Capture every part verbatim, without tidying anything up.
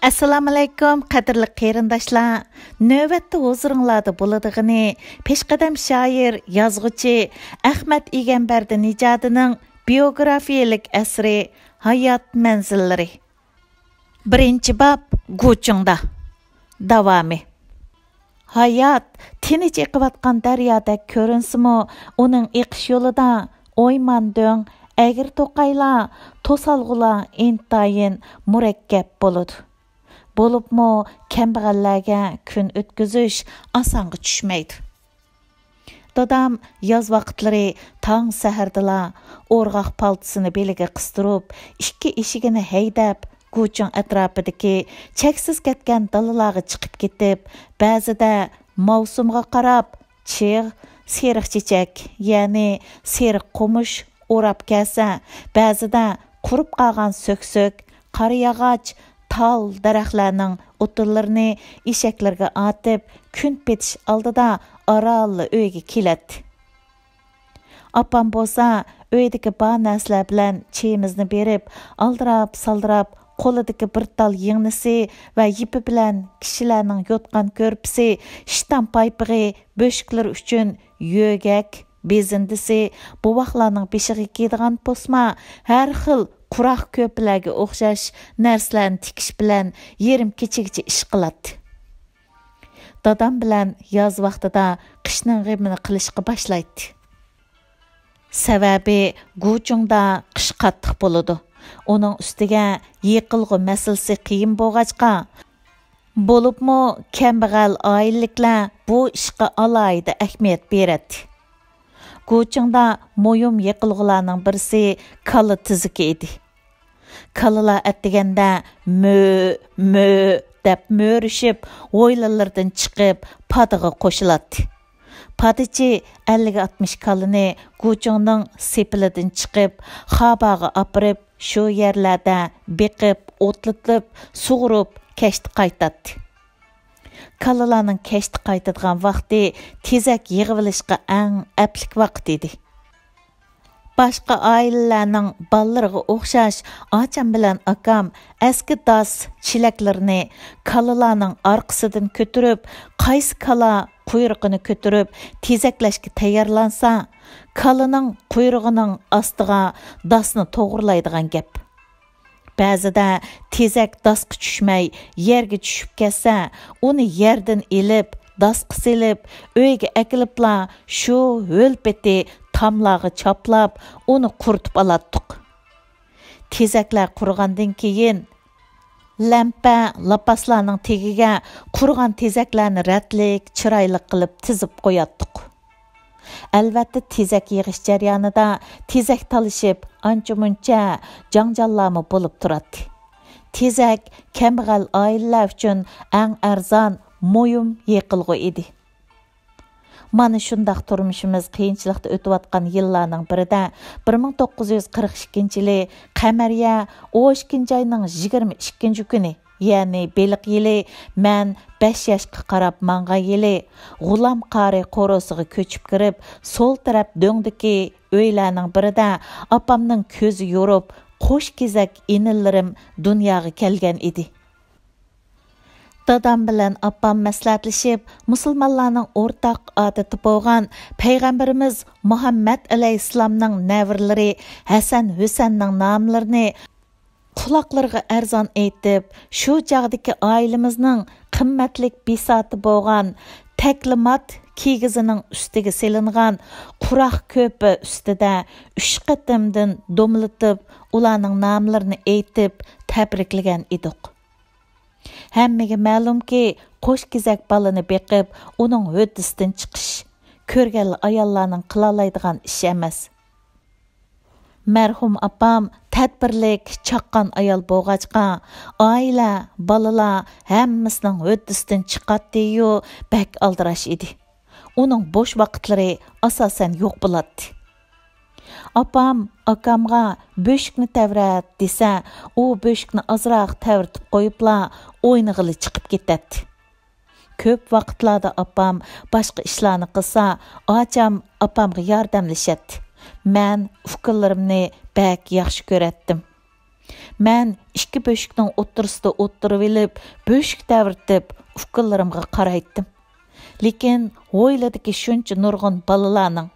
ئەسسالامۇئەلەيكۇم، قەدىرلىك قېرىنداشلار! نۆۋەتتە ھۇزۇرۇڭلاردا بولىدىغىنى پېشقەدەم شائىر، يازغۇچى ئەخمەت ئىگەمبەردى نىجادىنىڭ بىيوگرافىيەلىك ئەسىرى ھايات مەنزىللىرى. بىرىنچى باب، گۇچۇڭدا. داۋامى. ھايات تىنچ ئېقىۋاتقان دەريادەك كۆرۈنسىمۇ، ئۇنىڭ ئېقىش يولىدا ئويماندۆڭ، ئەگرى-توقايلار، توسالغۇلار ئىنتايىن مۇرەككەپ بولىدۇ. بولۇپمۇ كەمبەغەللەرگە كۈن ئۆتكۈزۈش ئاسانغا چۈشمەيدۇ. دادام ياز ۋاقىتلىرى تاڭ سەھەردىلا ئورغاق پالتىسىنى بېلىگە قىستۇرۇپ، ئىككى ئېشىكىنى ھەيدەپ، گۇچۇڭ ئەتراپىدىكى چەكسىز كەتكەن دالىلارغا چىقىپ كېتىپ، بەزىدە ماۋسۇمغا قاراپ چىغ، سېرىق چېچەك، يەنى سېرىق قومۇش ئوراپ كەلسە، بەزىدە قۇرۇپ قالغان سۆكسۆك، قارىياغاچ، تال دەرەخلەرنىڭ ئوتۇنلىرىنى ئېشەكلىرىگە ئارتىپ، كۈن پېتىش ئالدىدا ئارانلا ئۆيگە كېلەتتى. ئاپام بولسا ئۆيدىكى بار نەرسىلەر بىلەن چېيىمىزنى بېرىپ، ئالدىراپ-سالدىراپ قولىدىكى بىر تال يىڭنىسى ۋە يىپى بىلەن كىشىلەرنىڭ يوتقان كۆرپىسى، شىتان پايپىقى، بۆشۈكلىرى ئۈچۈن يۆگەك، بېزىندىسى، بوۋاقلارنىڭ بېشىغا كىيىدىغان پوسما، ھەر خىل قۇراق كۆرپىلەرگە ئوخشاش نەرسىلەرنى تىكىش بىلەن يېرىم كېچىگىچە ئىش قىلاتتى. دادام بىلەن ياز ۋاقتىدا قىشنىڭ غېمىنى قىلىشقا باشلايتتى. سەۋەبى، گۇچۇڭدا قىش قاتتىق بولىدۇ. ئۇنىڭ ئۈستىگە يېقىلغۇ مەسىلىسى قىيىن بولغاچقا، بولۇپمۇ كەمبەغەل ئائىلىلىكلەر بۇ ئىشقا ئالاھىدە ئەھمىيەت بېرەتتى. گۇچۇڭدا مۇھىم يېقىلغۇلارنىڭ بىرسى كالا تېزىكى ئىدى. كالىلار ئەتىگەندە مۆ، مۆ دەپ مۆرىشىپ، ھويلىلىرىدىن چىقىپ، پادىغا قوشۇلاتتى. پادىچى ئەللىك ئاتمىش كالىنى گۇچۇڭنىڭ سېپىلىدىن چىقىپ، خاباغا ئاپىرىپ، شۇ يەرلەردە بېقىپ، ئوتلىتىپ، سۇغۇرۇپ، كەچتە قايتاتتى. كالىلارنىڭ كەچتە قايتىدىغان ۋاقتى تېزەك يىغىۋېلىشقا ئەڭ ئەپلىك ۋاقىت ئىدى. باشقا ئائىلىلەرنىڭ بالىلىرىغا ئوخشاش، ئاچام بىلەن ئاكام ئەسكى داس چېلەكلىرىنى كالىلارنىڭ ئارقىسىدىن كۆتۈرۈپ، قايسى كالا قۇيرۇقىنى كۆتۈرۈپ تېزەكلەشكە تەييارلانسا، كالىنىڭ قۇيرۇقىنىڭ ئاستىغا داسنى توغرىلايدىغان گەپ. بەزىدە تېزەك داسقا چۈشمەي، يەرگە چۈشۈپ كەتسە، ئۇنى يەردىن ئېلىپ، داسقا سېلىپ، ئۆيگە ئەكېلىپلا، شۇ ھۆل پېتى تاملارغا چاپلاپ، ئۇنى قۇرۇتۇپ ئالاتتۇق. تېزەكلەر قۇرۇغاندىن كېيىن، لەمپە لاپاسلارنىڭ تېگىگە قۇرۇغان تېزەكلەرنى رەتلىك، چىرايلىق قىلىپ تىزىپ قوياتتۇق. ئەلۋەتتە، تېزەك يىغىش جەريانىدا تېزەك تالىشىپ، ئانچە-مۇنچە جاڭجاللارمۇ بولۇپ تۇراتتى. تېزەك كەمبەغەل ئائىلىلەر ئۈچۈن ئەڭ ئەرزان، مۇھىم يېقىلغۇ ئىدى. مانا شۇنداق تۇرمۇشىمىز قىيىنچىلىقتا ئۆتۈۋاتقان يىللارنىڭ بىرىدە، بىر مىڭ توققۇز يۈز قىرىق ئىككىنچى يىلى قەمەرىيە ئون ئىككىنچى ئاينىڭ يىگىرمە ئىككىنچى كۈنى، يەنى بېلىق يىلى، مەن بەش ياشقا قاراپ ماڭغان يىلى، غۇلام قارى قورۇسىغا كۆچۈپ كىرىپ، سول تەرەپ دۆڭدىكى ئۆيلەرنىڭ بىرىدە ئاپامنىڭ كۆزى يورۇپ، قوش كېزەك ئىنىلىرىم دۇنياغا كەلگەن ئىدى. دادام بىلەن ئاپام مەسلىھەتلىشىپ، مۇسۇلمانلارنىڭ ئورتاق ئادىتى بولغان پەيغەمبىرىمىز مۇھەممەد ئەلەيھىسسالامنىڭ نەۋرىلىرى ھەسەن، ھۈسەننىڭ ناملىرىنى قۇلاقلىرىغا ئەرزان ئېيتىپ، شۇ چاغدىكى ئائىلىمىزنىڭ قىممەتلىك بىساتى بولغان تەكلىمات كىگىزىنىڭ ئۈستىگە سېلىنغان قۇراق كۆپە ئۈستىدە ئۈچ قېتىمدىن دومىلىتىپ، ئۇلارنىڭ ناملىرىنى ئېيتىپ تەبرىكلىگەن ئىدۇق. ھەممىگە مەلۇمكى، قوش كېزەك بالىنى بېقىپ، ئۇنىڭ ھۆددىسىدىن چىقىش كۆرگەنلا ئاياللارنىڭ قىلالايدىغان ئىشى ئەمەس. مەرھۇم ئاپام تەدبىرلىك، چاققان ئايال بولغاچقا، ئائىلە، بالىلار ھەممىسىنىڭ ھۆددىسىدىن چىقاتتىيۇ، بەك ئالدىراش ئىدى. ئۇنىڭ بوش ۋاقىتلىرى ئاساسەن يوق بولاتتى. ئاپام ئاكامغا بۆشۈكنى تەۋرەت دېسە، ئۇ بۆشۈكنى ئازراق تەۋرىتىپ قويۇپلا ئوينىغىلى چىقىپ كېتەتتى. كۆپ ۋاقىتلاردا ئاپام باشقا ئىشلارنى قىلسا، ئاچام ئاپامغا ياردەملىشەتتى. مەن ئۇكىلىرىمنى بەك ياخشى كۆرەتتىم. مەن ئىككى بۆشۈكنىڭ ئوتتۇرىسىدا ئولتۇرۇۋېلىپ، بۆشۈك تەۋرىتىپ، ئۇكىلىرىمغا قارايتتىم. لېكىن ھويلىدىكى شۇنچە نۇرغۇن بالىلارنىڭ،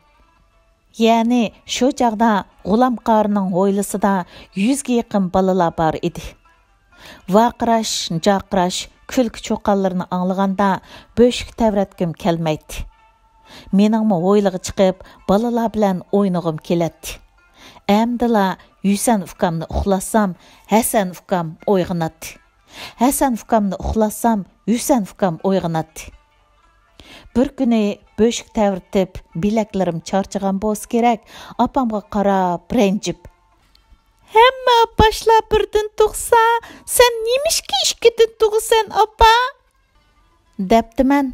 يەنى شۇ چاغدا غۇلام قارىنىڭ ھويلىسىدا يۈزگە يېقىن بالىلار بار ئىدى. ۋارقىراش، جارقىراش، كۈلكە چۇقانلىرىنى ئاڭلىغاندا، بۆشۈك تەۋرەتكۈم كەلمەيتتى. مېنىڭمۇ ھويلىغا چىقىپ، بالىلار بىلەن ئوينىغۇم كېلەتتى. ئەمدىلا ھۈسەن ئۇكامنى ئۇخلاتسام، ھەسەن ئۇكام ئويغىناتتى. ھەسەن ئۇكامنى ئۇخلاتسام، ھۈسەن ئۇكام ئويغىناتتى. بىر كۈنى بۆشۈك تەۋرىتىپ، بىلەكلىرىم چارچىغان بولسا كېرەك، ئاپامغا قاراپ رەنجىپ، «ھەممە ئاپاشلار بىردىن تۇغسا، سەن نېمىشقا ئىككىدىن تۇغىسەن، ئاپا؟» دەپتىمەن.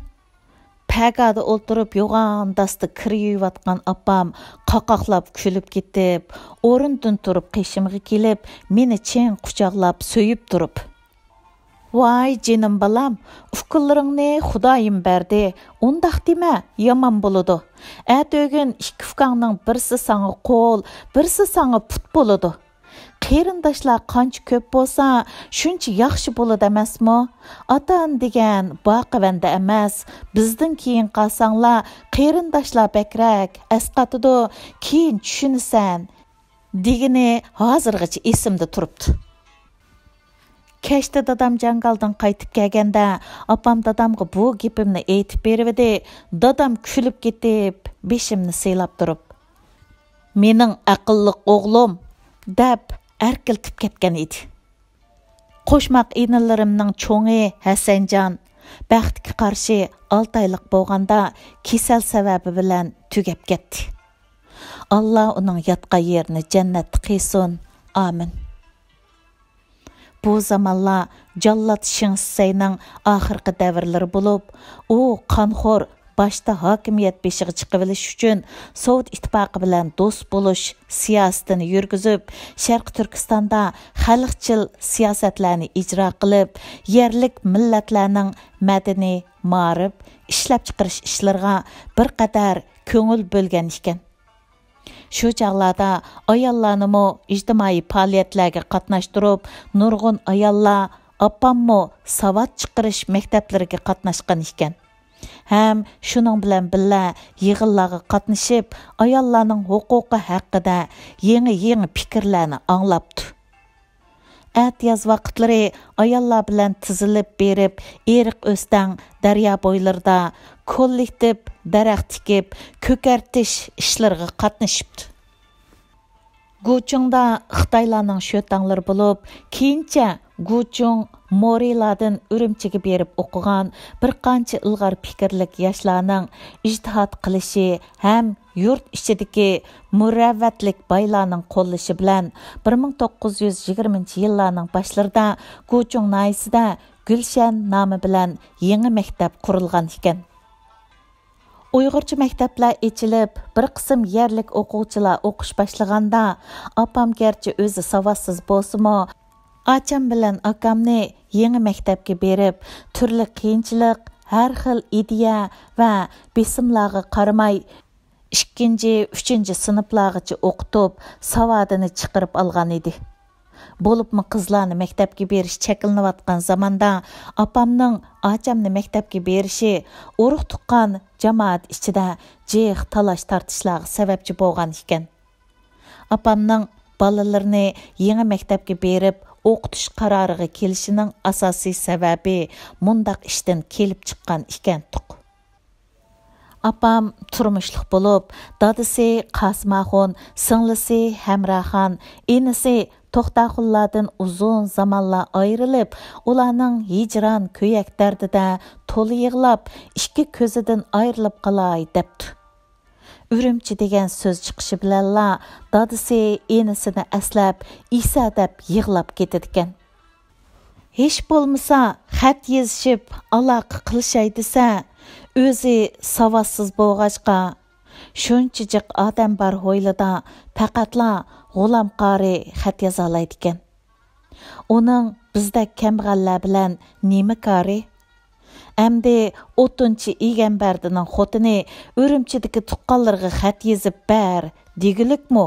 پەگادا ئولتۇرۇپ، يوغان داستا كىر يۇيۇۋاتقان ئاپام قاقاقلاپ كۈلۈپ كېتىپ، ئورنىدىن تۇرۇپ قېشىمغا كېلىپ، مېنى چىڭ قۇچاقلاپ سۆيۈپ تۇرۇپ، «ۋاي جېنىم بالام، ئۇكىلىرىڭنى خۇدايىم بەردى، ئۇنداق دېمە، يامان بولىدۇ. ئەتىگۈن ئىككى ئۇكاڭنىڭ بىرسى ساڭا قول، بىرسى ساڭا پۇت بولىدۇ. قېرىنداشلار قانچە كۆپ بولسا، شۇنچە ياخشى بولىدۇ ئەمەسمۇ؟ ئاتا-ئانا دېگەن باقىۋەندە ئەمەس، بىزدىن كېيىن قالساڭلار، قېرىنداشلار بەكرەك ئەسقاتىدۇ، كېيىن چۈشىنىسەن» دېگىنى ھازىرغىچە ئېسىمدە تۇرۇپتۇ. كەچتە دادام جاڭگالدىن قايتىپ كەلگەندە، ئاپام دادامغا بۇ گېپىمنى ئېيتىپ بېرىۋىدى. دادام كۈلۈپ كېتىپ، بېشىمنى سىيلاپ تۇرۇپ، «مېنىڭ ئەقىللىق ئوغلۇم» دەپ ئەركىلىتىپ كەتكەن ئىدى. قوشماق ئىنىلىرىمنىڭ چوڭى ھەسەنجان بەختكە قارشى ئالتە ئايلىق بولغاندا، كېسەل سەۋەبى بىلەن تۈگەپ كەتتى. ئاللا ئۇنىڭ ياتقان يېرىنى جەننەتتە قىلسۇن. ئامىن. بۇ زامانلار جاللات شېڭ شىسەينىڭ ئاخىرقى دەۋرلىرى بولۇپ، ئۇ قانخور باشتا ھاكىمىيەت بېشىغا چىقىۋېلىش ئۈچۈن سوۋېت ئىتتىپاقى بىلەن دوست بولۇش سىياسىتىنى يۈرگۈزۈپ، شەرقىي تۈركىستاندا خەلقچىل سىياسەتلەرنى ئىجرا قىلىپ، يەرلىك مىللەتلەرنىڭ مەدەنىي، مائارىپ، ئىشلەپچىقىرىش ئىشلىرىغا بىر قەدەر كۆڭۈل بۆلگەن ئىكەن. شۇ چاغلاردا ئاياللارنىمۇ ئىجتىمائىي پائالىيەتلەرگە قاتناشتۇرۇپ، نۇرغۇن ئاياللار، ئاپاممۇ ساۋات چىقىرىش مەكتەپلىرىگە قاتناشقان ئىكەن. ھەم شۇنىڭ بىلەن بىللە، يىغىنلارغا قاتنىشىپ، ئاياللارنىڭ ھوقۇقى ھەققىدە يېڭى-يېڭى پىكىرلەرنى ئاڭلاپتۇ. ئەتىياز ۋاقىتلىرى ئاياللار بىلەن تىزىلىپ بېرىپ، ئېرىق ئۆستەڭ، دەريا بويلىرىدا كوللېكتىپ دەرەخ تىكىپ، كۆكەرتىش ئىشلىرىغا قاتنىشىپتۇ. گۇچۇڭدا خىتايلارنىڭ شۆتاڭلىرى بولۇپ، كېيىنچە گۇچۇڭ، مورىلاردىن ئۈرۈمچىگە بېرىپ ئوقۇغان بىر قانچە ئىلغار پىكىرلىك ياشلارنىڭ ئىجتىھات قىلىشى ھەم يۇرت ئىچىدىكى مۇرەۋۋەتلىك بايلارنىڭ قوللىشى بىلەن، بىر مىڭ توققۇز يۈز يىگىرمىنچى يىللارنىڭ باشلىرىدا گۇچۇڭ ناھىيىسىدە گۈلشەن نامى بىلەن يېڭى مەكتەپ قۇرۇلغان ئىكەن. ئۇيغۇرچە مەكتەپلەر ئېچىلىپ، بىر قىسىم يەرلىك ئوقۇغۇچىلار ئوقۇش باشلىغاندا، ئاپام گەرچە ئۆزى ساۋاتسىز بولسىمۇ، ئاچام بىلەن ئاكامنى يېڭى مەكتەپكە بېرىپ، تۈرلۈك قىيىنچىلىق، ھەر خىل ئىدىيە ۋە بېسىملارغا قارىماي، ئىككىنچى، ئۈچىنچى سىنىپلارغىچە ئوقۇتۇپ، ساۋادىنى چىقىرىپ ئالغان ئىدى. بولۇپمۇ قىزلارنى مەكتەپكە بېرىش چەكلىنىۋاتقان زاماندا، ئاپامنىڭ ئاچامنى مەكتەپكە بېرىشى ئۇرۇق-تۇغقان، جامائەت ئىچىدە جىق تالاش-تارتىشلارغا سەۋەبچى بولغان ئىكەن. ئاپامنىڭ بالىلىرىنى يېڭى مەكتەپكە بېرىپ ئوقۇتۇش قارارىغا كېلىشىنىڭ ئاساسىي سەۋەبى مۇنداق ئىشتىن كېلىپ چىققان ئىكەنتۇق. ئاپام تۇرمۇشلۇق بولۇپ، دادىسى قاسىمئاخۇن، سىڭلىسى ھەمراخان، ئىنىسى توختاخۇنلاردىن ئۇزۇن زامانلار ئايرىلىپ، ئۇلارنىڭ ھىجران، كۆيەك دەردىدە تولا يىغلاپ، ئىككى كۆزىدىن ئايرىلىپ قالاي دەپتۇ. ئۈرۈمچى دېگەن سۆز چىقىشى بىلەنلا دادىسى ئىنىسىنى ئەسلەپ، ئىسا دەپ يىغلاپ كېتىدىكەن. ھېچ بولمىسا خەت يېزىشىپ ئالاقە قىلىشاي دېسە، ئۆزى ساۋاتسىز بولغاچقا، شۇنچە جىق ئادەم بار ھويلىدا پەقەتلا غۇلام قارى خەت يازالايدىكەن. ئۇنىڭ بىزدەك كەمبەغەللەر بىلەن نېمە كارى؟ ئەمدى ئوتۇنچى ئىگەمبەردىنىڭ خوتۇنى ئۈرۈمچىدىكى تۇغقانلىرىغا خەت يېزىپ بەر دېگۈلۈكمۇ؟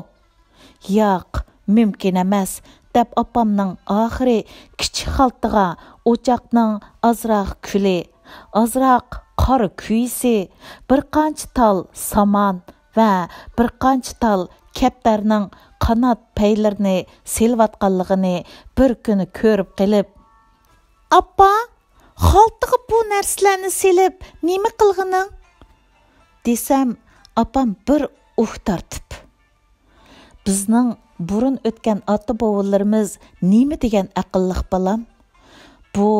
ياق، مۇمكىن ئەمەس، دەپ ئاپامنىڭ ئاخىرى كىچىك خالتىغا ئوچاقنىڭ ئازراق كۈلى، ئازراق قارا كۈيىسى، بىر قانچە تال سامان ۋە بىر قانچە تال كەپتەرنىڭ قانات پەيلىرىنى سېلىۋاتقانلىقىنى بىر كۈنى كۆرۈپ قېلىپ، «ئاپا، خالتىغا بۇ نەرسىلەرنى سېلىپ نېمە قىلغىنىڭ؟» دېسەم، ئاپام بىر ئۇھ تارتىپ، «بىزنىڭ بۇرۇن ئۆتكەن ئاتا-بوۋىلىرىمىز نېمە دېگەن ئەقىللىق بالام؟ بۇ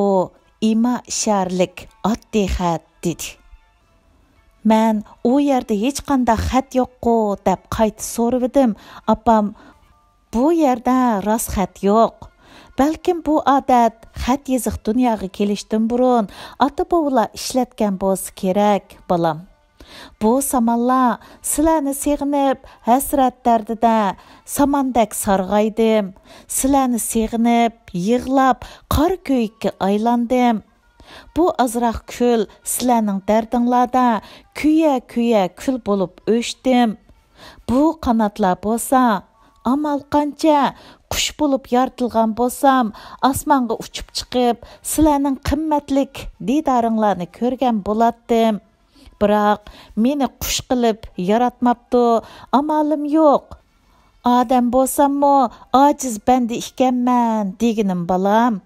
ئىما ئىشارىلىك ئاددىي خەت» دېدى. مەن «ئۇ يەردە ھېچقانداق خەت يوققۇ؟» دەپ قايتا سورىۋىدىم. ئاپام «بۇ يەردە راست خەت يوق. بەلكىم بۇ ئادەت خەت يېزىق دۇنياغا كېلىشتىن بۇرۇن ئاتا-بوۋىلار ئىشلەتكەن بولسا كېرەك، بالام. بۇ سامانلار سىلەرنى سېغىنىپ ھەسرەت دەردىدە ساماندەك سارغايدىم. سىلەرنى سېغىنىپ يىغلاپ قارا كۆيۈككە ئايلاندىم. بۇ ئازراق كۈل سىلەرنىڭ دەردىڭلاردا كۆيە-كۆيە كۈل بولۇپ ئۆچتۈم. بۇ قاناتلار بولسا، ئامال قانچە، قۇش بولۇپ يارىتىلغان بولسام، ئاسمانغا ئۇچۇپ چىقىپ، سىلەرنىڭ قىممەتلىك دىدارىڭلارنى كۆرگەن بولاتتىم. بىراق، مېنى قۇش قىلىپ ياراتماپتۇ، ئامالىم يوق. ئادەم بولساممۇ، ئاجىز بەندە ئىكەنمەن دېگىنىم، بالام.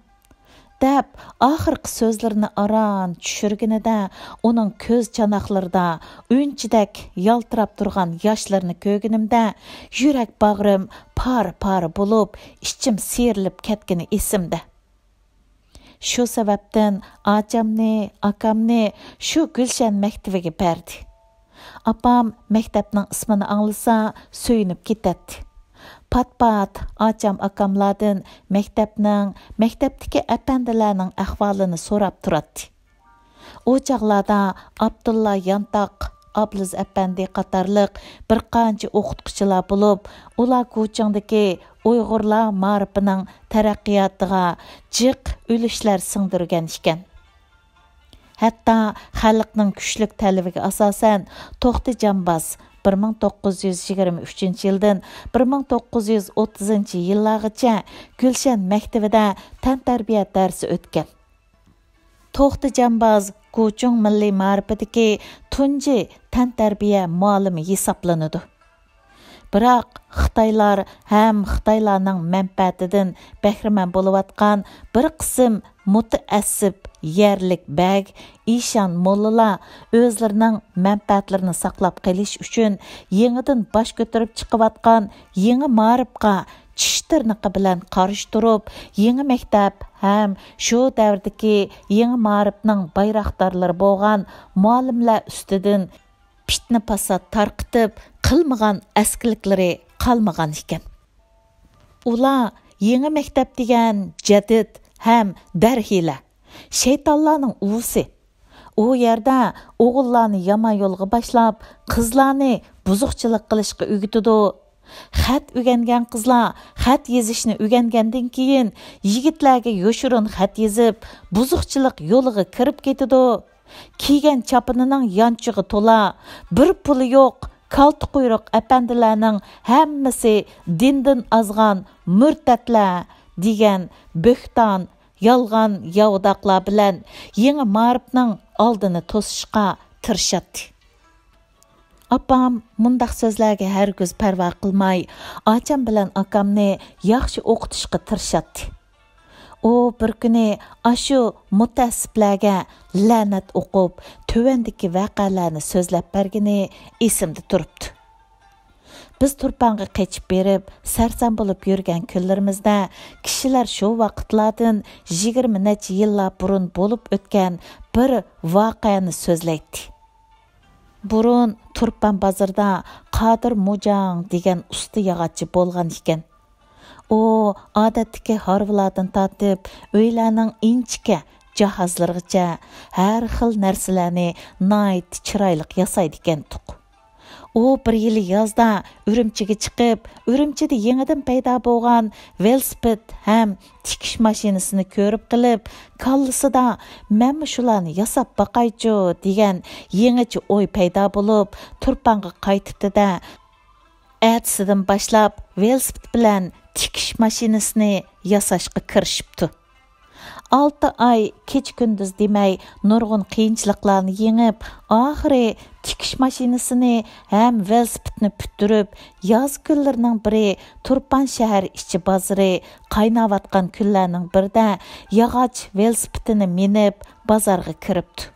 دەپ، ئاخىرقى سۆزلىرىنى ئاران چۈشۈرگىنىدە، ئۇنىڭ كۆز چاناقلىرىدا ئۈنچىدەك يالتىراپ تۇرغان ياشلىرىنى كۆرگىنىمدە، يۈرەك باغرىم پارە-پارە بولۇپ، ئىچىم سىيرىلىپ كەتكىنى ئېسىمدە. شۇ سەۋەبتىن ئاچامنى، ئاكامنى شۇ گۈلشەن مەكتىۋىگە بەردى. ئاپام مەكتەپنىڭ ئىسمىنى ئاڭلىسا، سۆيۈنۈپ كېتەتتى. پات-پات ئاچام ئاكاملاردىن مەكتەپنىڭ، مەكتەپتىكى ئەپەندىلەرنىڭ ئەھۋالىنى سوراپ تۇراتتى. ئۇ چاغلاردا ئابدۇللا يانتاق، ئابلىز ئەپەندى قاتارلىق بىر قانچە ئوقۇتقۇچىلار بولۇپ، ئۇلار گۇچىڭدىكى ئۇيغۇرلار مائارىپىنىڭ تەرەققىياتىغا جىق ئۈلۈشلەر سىڭدۈرگەن ئىكەن. ھەتتا خەلقنىڭ كۈچلۈك تەلىپىگە ئاساسەن، توختى جامباز بىر مىڭ توققۇز يۈز يىگىرمە ئۈچىنچى يىلدىن بىر مىڭ توققۇز يۈز ئوتتۇزىنچى يىللارغىچە گۈلشەن مەكتىۋىدە تەنتەربىيە دەرسى ئۆتكەن. توختى جامباز گۇچۇڭ مىللىي مائارىپىدىكى تۇنجى تەنتەربىيە مۇئەللىمى ھېسابلىنىدۇ. بىراق خىتايلار ھەم خىتايلارنىڭ مەنپەئەتىدىن بەھرىمەن بولۇۋاتقان بىر قىسىم مۇتەئەسسىپ يەرلىك بەگ، ئىشان موللىلار ئۆزلىرىنىڭ مەنپەئەتلىرىنى ساقلاپ قېلىش ئۈچۈن يېڭىدىن باش كۆتۈرۈپ چىقىۋاتقان يېڭى مائارىپقا چىش تىرنىقى بىلەن قارشى تۇرۇپ، يېڭى مەكتەپ ھەم شۇ دەۋردىكى يېڭى مائارىپنىڭ بايراقدارلىرى بولغان مۇئەللىملەر ئۈستىدىن پىتنە-پاسات تارقىتىپ، قىلمىغان ئەسكىلىكلىرى قالمىغان ئىكەن. ئۇلار يېڭى مەكتەپ دېگەن جەدىد ھەم دەرھىيلە، شەيتانلارنىڭ ئۇۋىسى. ئۇ يەردە ئوغۇللارنى يامان يولغا باشلاپ، قىزلارنى بۇزۇقچىلىق قىلىشقا ئۆگىتىدۇ. خەت ئۆگەنگەن قىزلار خەت يېزىشنى ئۆگەنگەندىن كېيىن، يىگىتلەرگە يوشۇرۇن خەت يېزىپ، بۇزۇقچىلىق يولىغا كىرىپ كېتىدۇ. كىيگەن چاپىنىنىڭ يانچۇقى تولا، بىر پۇلى يوق، كالتا قۇيرۇق ئەپەندىلەرنىڭ ھەممىسى دىندىن ئازغان مۇرتەتلەر دېگەن بۆھتان، يالغان ياۋىداقلار بىلەن يېڭى مائارىپنىڭ ئالدىنى توسۇشقا تىرىشاتتى. ئاپام مۇنداق سۆزلەرگە ھەرگىز پەرۋا قىلماي، ئاچام بىلەن ئاكامنى ياخشى ئوقۇتۇشقا تىرىشاتتى. ئۇ بىر كۈنى ئاشۇ مۇتەئەسسىپلەرگە لەنەت ئوقۇپ، تۆۋەندىكى ۋەقەلەرنى سۆزلەپ بەرگىنى ئېسىمدە تۇرۇپتۇ. بىز تۇرپانغا قېچىپ بېرىپ، سەرسان بولۇپ يۈرگەن كۈنلىرىمىزدە، كىشىلەر شۇ ۋاقىتلاردىن يىگىرمە نەچچە يىللار بۇرۇن بولۇپ ئۆتكەن بىر ۋەقەنى سۆزلەيتتى. بۇرۇن تۇرپان بازىرىدا قادىر موجاڭ دېگەن ئۇستا ياغاچچى بولغان ئىكەن. ئۇ ئادەتتىكى ھارۋىلاردىن تارتىپ، ئۆيلەرنىڭ ئىنچىكە جاھازلىرىغىچە ھەر خىل نەرسىلەرنى ناھايىتى چىرايلىق ياسايدىكەنتۇق. ئۇ بىر يىلى يازدا ئۈرۈمچىگە چىقىپ، ئۈرۈمچىدە يېڭىدىن پەيدا بولغان ۋېلىسىپىت ھەم تىكىش ماشىنىسىنى كۆرۈپ قېلىپ، كاللىسىدا «مەنمۇ شۇلارنى ياساپ باقايچۇ» دېگەن يېڭىچە ئوي پەيدا بولۇپ، تۇرپانغا قايتىپتۇ-دە، ئەتىسىدىن باشلاپ ۋېلىسىپىت بىلەن تىكىش ماشىنىسىنى ياساشقا كىرىشىپتۇ. ئالتە ئاي كېچە-كۈندۈز دېمەي نۇرغۇن قىيىنچىلىقلارنى يېڭىپ، ئاخىرى تىكىش ماشىنىسىنى ھەم ۋېلىسىپىتنى پۈتتۈرۈپ، ياز كۈنلىرىنىڭ بىرى تۇرپان شەھەر ئىچى بازىرى قايناۋاتقان كۈنلەرنىڭ بىرىدە ياغاچ ۋېلىسىپىتىنى مىنىپ بازارغا كىرىپتۇ.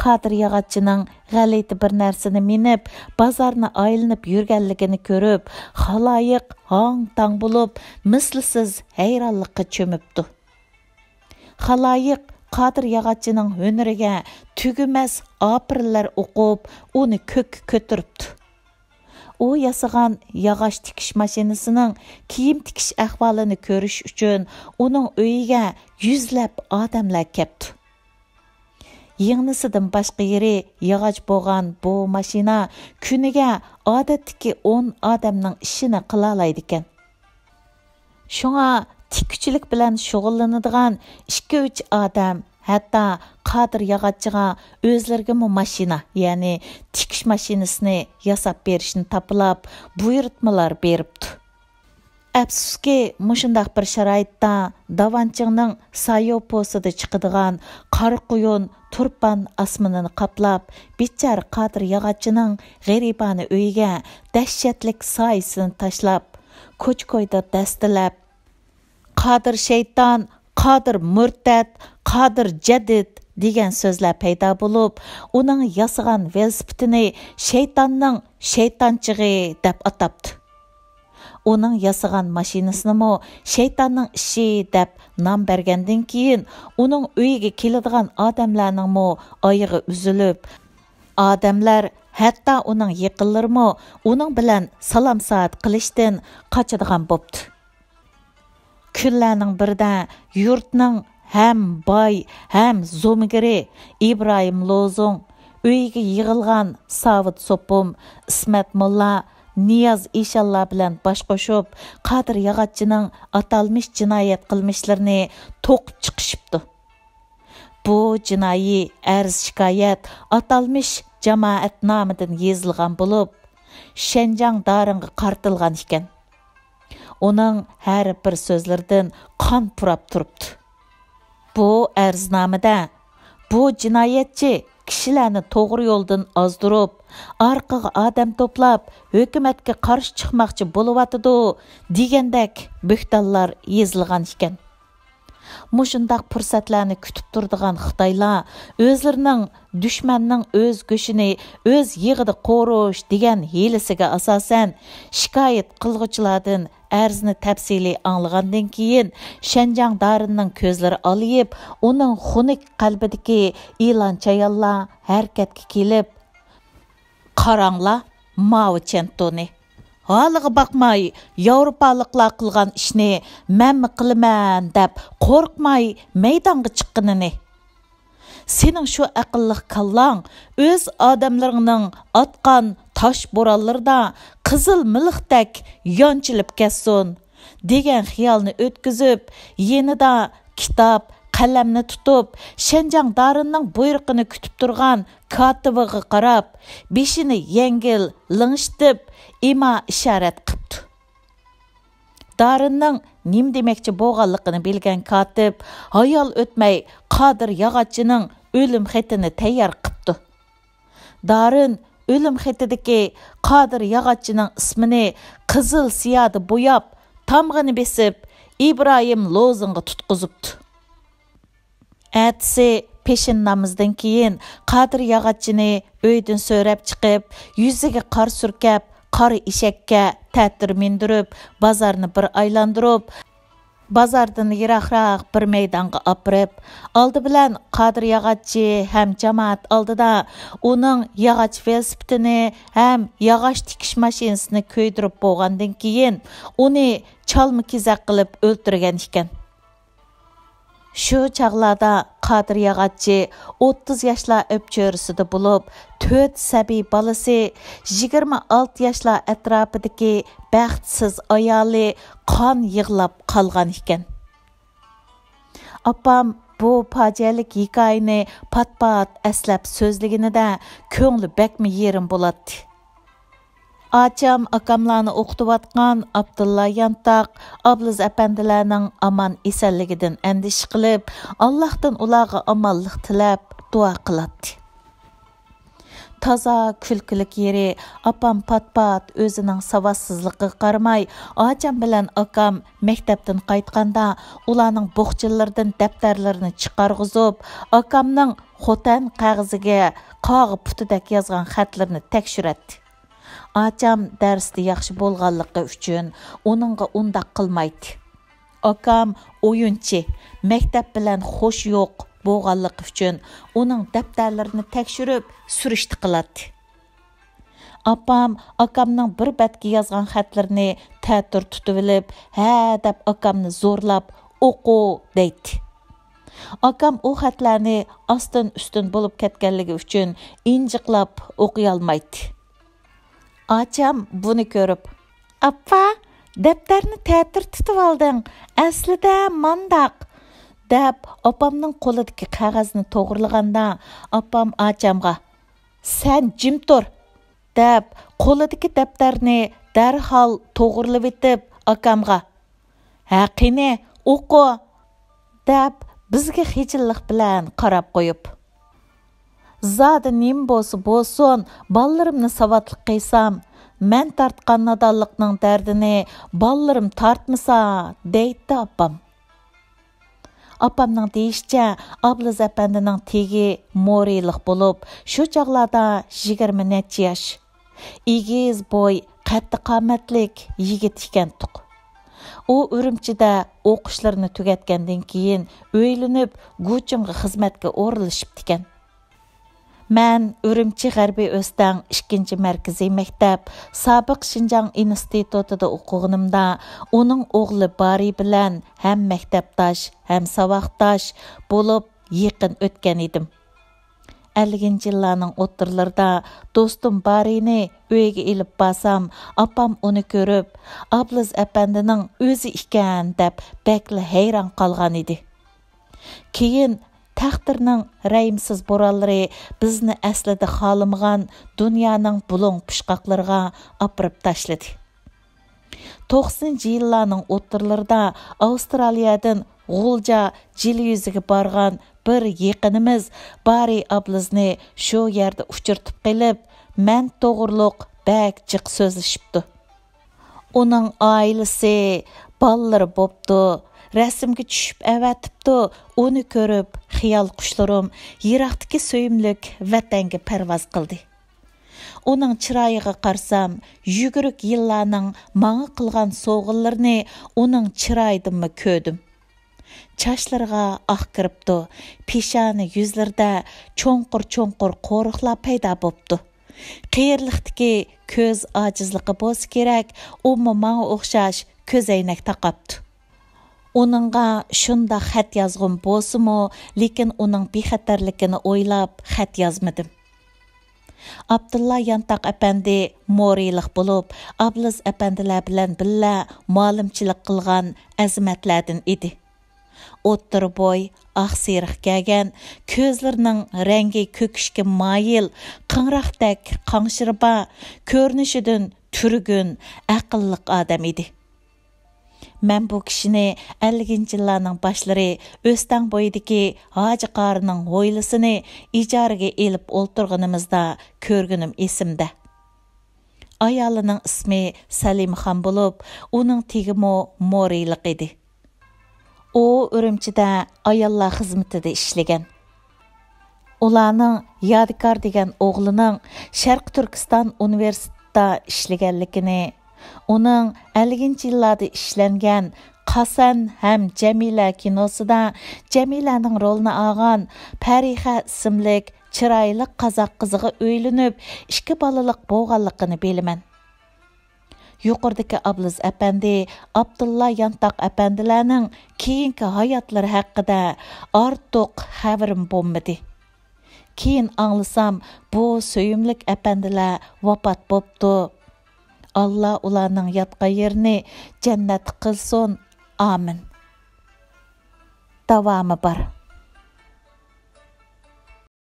قادىر ياغاچچىنىڭ غەلىتە بىر نەرسىنى مىنىپ، بازارنى ئايلىنىپ يۈرگەنلىكىنى كۆرۈپ، خالايىق ھاڭ-تاڭ بولۇپ، مىسلىسىز ھەيرانلىققا چۆمۈپتۇ. خالايىق قادىر ياغاچچىنىڭ ھۈنىرىگە تۈگىمەس ئاپىرىنلار ئوقۇپ، ئۇنى كۆككە كۆتۈرۈپتۇ. ئۇ ياسىغان ياغاچ تىكىش ماشىنىسىنىڭ كىيىم تىكىش ئەھۋالىنى كۆرۈش ئۈچۈن ئۇنىڭ ئۆيىگە يۈزلەپ ئادەملەر كەپتۇ. يىڭنىسىدىن باشقا يېرى ياغاچ بولغان بۇ ماشىنا كۈنىگە ئادەتتىكى ئون ئادەمنىڭ ئىشىنى قىلالايدىكەن. شۇڭا تىككۈچىلىك بىلەن شۇغۇللىنىدىغان ئىككى-ئۈچ ئادەم ھەتتا قادىر ياغاچچىغا ئۆزلىرىگىمۇ ماشىنا، يەنى تىكىش ماشىنىسىنى ياساپ بېرىشنى تاپىلاپ، بۇيرۇتمىلار بېرىپتۇ. ئەپسۇسكى، مۇشۇنداق بىر شارائىتتا داۋانچىڭنىڭ سايوپوسىدا چىقىدىغان قارا قۇيۇن تۇرپان ئاسمىنىنى قاپلاپ، بىچارە قادىر ياغاچچىنىڭ غېرىبانە ئۆيىگە دەھشەتلىك سايىسىنى تاشلاپ، كوچا-كويدا دەستىلەپ، «قادىر شەيتان، قادىر مۇرتەت، قادىر جەدىد» دېگەن سۆزلەر پەيدا بولۇپ، ئۇنىڭ ياسىغان ۋېلىسىپىتىنى شەيتاننىڭ شەيتانچىقى دەپ ئاتاپتۇ. ئۇنىڭ ياسىغان ماشىنىسىنىمۇ شەيتاننىڭ ئىشى دەپ نام بەرگەندىن كېيىن، ئۇنىڭ ئۆيىگە كېلىدىغان ئادەملەرنىڭمۇ ئايىغى ئۈزۈلۈپ، ئادەملەر، ھەتتا ئۇنىڭ يېقىنلىرىمۇ ئۇنىڭ بىلەن سالام-سائەت قىلىشتىن قاچىدىغان بوپتۇ. كۈنلەرنىڭ بىرىدە يۇرتنىڭ ھەم باي، ھەم زومىگىرى ئىبراھىم لوزۇڭ ئۆيىگە يىغىلغان ساۋۇت سوپۇم، ئىسمەت موللا، نىياز ئىشانلار بىلەن باش قوشۇپ، قادىر ياغاچچىنىڭ ئاتالمىش جىنايەت قىلمىشلىرىنى توقۇپ چىقىشىپتۇ. بۇ جىنايى ئەرز-شىكايەت ئاتالمىش جامائەت نامىدىن يېزىلغان بولۇپ، شەنجاڭ دارىنغا قارىتىلغان ئىكەن. ئۇنىڭ ھەر بىر سۆزلىرىدىن قان پۇراپ تۇرۇپتۇ. بۇ ئەرزنامىدە، بۇ جىنايەتچى كىشىلەرنى توغرا يولدىن ئازدۇرۇپ، ئارقىغا ئادەم توپلاپ، ھۆكۈمەتكە قارشى چىقماقچى بولۇۋاتىدۇ، دېگەندەك بۆھتانلار يېزىلغان ئىكەن. مۇشۇنداق پۇرسەتلەرنى كۈتۈپ تۇرىدىغان خىتايلار ئۆزلىرىنىڭ «دۈشمەننىڭ ئۆز گۆشىنى ئۆز يېغىدا قورۇش» دېگەن ھىيلىسىگە ئاساسەن، شىكايەت قىلغۇچىلاردىن ئەرزنى تەپسىلىي ئاڭلىغاندىن كېيىن، شەنجاڭ دارىننىڭ كۆزلىرى ئالىيىپ، ئۇنىڭ خۇنۈك قەلبىدىكى ئىلان چايانلار ھەرىكەتكە كېلىپ، «قاراڭلار، ماۋۇ چەنتۇنى! ھالىغا باقماي، ياۋروپالىقلار قىلغان ئىشنى مەنمۇ قىلىمەن» دەپ قورقماي مەيدانغا چىققىنىنى. سېنىڭ شۇ ئەقىللىق كاللاڭ ئۆز ئادەملىرىڭنىڭ ئاتقان تاش بورانلىرىدا قىزىل مىلىقتەك يانچىلىپ كەتسۇن، دېگەن خىيالنى ئۆتكۈزۈپ، يېنىدا كىتاب، قەلەمنى تۇتۇپ، شەنجاڭ دارىننىڭ بۇيرۇقىنى كۈتۈپ تۇرغان كاتىپىغا قاراپ، بېشىنى يەڭگىل لىڭشىتىپ، ئىما-ئىشارەت قىپتۇ. دارىننىڭ نېمە دېمەكچى بولغانلىقىنى بىلگەن كاتىپ ھايال ئۆتمەي قادىر ياغاچچىنىڭ ئۆلۈم خېتىنى تەييار قىپتۇ. دارىن ئۆلۈم خېتىدىكى قادىر ياغاچچىنىڭ ئىسمىنى قىزىل سىيادا بوياپ، تامغىنى بېسىپ، ئىبراھىم لوزىنغا تۇتقۇزۇپتۇ. ئەتىسى پېشىن نامىزىدىن كېيىن قادىر ياغاچچىنى ئۆيدىن سۆرەپ چىقىپ، يۈزىگە قار سۈركەپ، قارا ئېشەككە تەتۈر مىندۈرۈپ، بازارنى بىر ئايلاندۇرۇپ، بازاردىن يىراقراق بىر مەيدانغا ئاپىرىپ، ئالدى بىلەن قادىر ياغاچچى ھەم جامائەت ئالدىدا ئۇنىڭ ياغاچ ۋېلىسىپىتىنى ھەم ياغاچ تىكىش ماشىنىسىنى كۆيدۈرۈپ بولغاندىن كېيىن، ئۇنى چالما-كېزەك قىلىپ ئۆلتۈرگەن ئىكەن. شۇ چاغلاردا قادىر ياغاچچى ئوتتۇز ياشلار ئۆپچۆرىسىدە بولۇپ، تۆت سەبىي بالىسى، يىگىرمە ئالتە ياشلار ئەتراپىدىكى بەختسىز ئايالى قان يىغلاپ قالغان ئىكەن. ئاپام بۇ پاجىئەلىك ھېكايىنى پات-پات ئەسلەپ سۆزلىگىنىدە كۆڭلى بەكمۇ يېرىم بولاتتى. ئاچام ئاكاملارنى ئوقۇتۇۋاتقان ئابدۇللا يانتاق، ئابلىز ئەپەندىلەرنىڭ ئامان-ئېسەنلىكىدىن ئەندىشە قىلىپ، ئاللاھتىن ئۇلارغا ئامانلىق تىلەپ دۇئا قىلاتتى. تازا كۈلكىلىك يېرى، ئاپام پات-پات ئۆزىنىڭ ساۋاتسىزلىقىغا قارىماي، ئاچام بىلەن ئاكام مەكتەپتىن قايتقاندا، ئۇلارنىڭ بوخچىلىرىدىن دەپتەرلىرىنى چىقارغۇزۇپ، ئاكامنىڭ خوتەن قەغىزىگە قاغا پۇتىدەك يازغان خەتلىرىنى تەكشۈرەتتى. ئاچام دەرستە ياخشى بولغانلىقى ئۈچۈن ئۇنىڭغا ئۇنداق قىلمايتتى. ئاكام ئويۇنچى، مەكتەپ بىلەن خوشى يوق بولغانلىقى ئۈچۈن ئۇنىڭ دەپتەرلىرىنى تەكشۈرۈپ، سۈرۈشتە قىلاتتى. ئاپام ئاكامنىڭ بىر بەتكە يازغان خەتلىرىنى تەتۈر تۇتۇۋېلىپ، ھە دەپ ئاكامنى زورلاپ، «ئوقۇ» دەيتتى. ئاكام ئۇ خەتلەرنى ئاستىن-ئۈستۈن بولۇپ كەتكەنلىكى ئۈچۈن ئىنجىقلاپ ئوقۇيالمايتتى. ئاچام بۇنى كۆرۈپ، «ئاپا، دەپتەرنى تەتۈر تۇتۇۋالدىڭ، ئەسلىدە مانداق» دەپ، ئاپامنىڭ قولىدىكى قەغەزنى توغرىلىغاندا، ئاپام ئاچامغا، «سەن جىم تۇر» دەپ، قولىدىكى دەپتەرنى دەرھال توغرىلىۋېتىپ، ئاكامغا، «ھە، قېنى، ئوقۇ» دەپ، بىزگە خىجىللىق بىلەن قاراپ قويۇپ، «زادى نېمە بولسا بولسۇن، بالىلىرىمنى ساۋاتلىق قىلسام، مەن تارتقان نادانلىقنىڭ دەردىنى بالىلىرىم تارتمىسا» دەيتتى ئاپام. ئاپامنىڭ دېيىشىچە، ئابلىز ئەپەندىنىڭ تېگى مورىلىق بولۇپ، شۇ چاغلاردا يىگىرمە نەچچە ياش. ئېگىز بوي، قەددى قامەتلىك يىگىت ئىكەنتۇق. ئۇ ئۈرۈمچىدە ئوقۇشلىرىنى تۈگەتكەندىن كېيىن ئۆيلىنىپ، گۇچىڭغا خىزمەتكە ئورۇنلىشىپتىكەن. مەن ئۈرۈمچى غەربىي ئۆستەڭ ئىككىنچى مەركىزىي مەكتەپ، سابىق شىنجاڭ ئىنستىتۇتىدا ئوقۇغىنىمدا، ئۇنىڭ ئوغلى بارى بىلەن ھەم مەكتەپداش، ھەم ساۋاقداش بولۇپ يېقىن ئۆتكەن ئىدىم. ئەللىكىنچى يىللارنىڭ ئوتتۇرىلىرىدا دوستۇم بارىنى ئۆيگە ئېلىپ بارسام، ئاپام ئۇنى كۆرۈپ، «ئابلىز ئەپەندىنىڭ ئۆزى ئىكەن» دەپ بەكلا ھەيران قالغان ئىدى. كېيىن تەقدىرنىڭ رەھىمسىز بورانلىرى بىزنى ئەسلىدە خالىمىغان دۇنيانىڭ بۇلۇڭ پۇچقاقلىرىغا ئاپىرىپ تاشلىدى. توقسىنىنچى يىللارنىڭ ئوتتۇرىلىرىدا ئاۋسترالىيەدىن غۇلجا جىلى يۈزىگە بارغان بىر يېقىنىمىز بارى ئابلىزنى شۇ يەردە ئۇچرىتىپ قېلىپ، مەن توغرۇلۇق بەك جىق سۆزلىشىپتۇ. ئۇنىڭ ئائىلىسى، بالىلىرى بوپتۇ، رەسىمگە چۈشۈپ ئەۋەتىپتۇ. ئۇنى كۆرۈپ، خىيال قۇشلىرىم يىراقتىكى سۆيۈملۈك ۋەتەنگە پەرۋاز قىلدى. ئۇنىڭ چىرايىغا قارىسام، يۈگۈرۈك يىللارنىڭ ماڭا قىلغان سوۋغىلىرىنى ئۇنىڭ چىرايىدىنمۇ كۆردۈم. چاچلىرىغا ئاق كىرىپتۇ، پېشانە يۈزلىرىدە چوڭقۇر-چوڭقۇر قورۇقلار پەيدا بوپتۇ. قېرىلىقتىكى كۆز ئاجىزلىقى بولسا كېرەك، ئۇمۇ ماڭا ئوخشاش كۆزەينەك تاقاپتۇ. ئۇنىڭغا شۇنداق خەت يازغۇم بولسىمۇ، لېكىن ئۇنىڭ بىخەتەرلىكىنى ئويلاپ خەت يازمىدىم. ئابدۇللا يانتاق ئەپەندى مورىلىق بولۇپ، ئابلىز ئەپەندىلەر بىلەن بىللە مۇئەللىمچىلىك قىلغان ئەزىمەتلەردىن ئىدى. ئوتتۇرا بوي، ئاق سېرىق كەلگەن، كۆزلىرىنىڭ رەڭگى كۆكۈشكە مايىل، قىڭراقتەك قاڭشىرى بار، كۆرۈنۈشىدىن تۈرگۈن، ئەقىللىق ئادەم ئىدى. مەن بۇ كىشىنى ئەللىكىنچى يىللارنىڭ باشلىرى ئۆستەڭ بويىدىكى ھاجى قارىنىڭ ھويلىسىنى ئىجارىگە ئېلىپ ئولتۇرغىنىمىزدا كۆرگىنىم ئېسىمدە. ئايالىنىڭ ئىسمى سەلىمخان بولۇپ، ئۇنىڭ تېگىمۇ مورىلىق ئىدى. ئۇ ئۈرۈمچىدە ئاياللار خىزمىتىدە ئىشلىگەن. ئۇلارنىڭ يادىكار دېگەن ئوغلىنىڭ شەرقىي تۈركىستان ئۇنىۋېرسىتېتىدا ئىشلىگەنلىكىنى، ئۇنىڭ ئەللىكىنچى يىللاردا ئىشلەنگەن قاسەن ھەم جەمىلە كىنوسىدا جەمىلەنىڭ رولىنى ئالغان پەرىخە ئىسىملىك چىرايلىق قازاق قىزىغا ئۆيلىنىپ، ئىككى بالىلىق بولغانلىقىنى بىلىمەن. يۇقىرىدىكى ئابلىز ئەپەندى، ئابدۇللا يانتاق ئەپەندىلەرنىڭ كېيىنكى ھاياتلىرى ھەققىدە ئارتۇق خەۋىرىم بولمىدى. كېيىن ئاڭلىسام، بۇ سۆيۈملۈك ئەپەندىلەر ۋاپات بوپتۇ. ئاللا ئۇلارنىڭ ياتقان يېرىنى جەننەت قىلسۇن. ئامىن. داۋامى بار.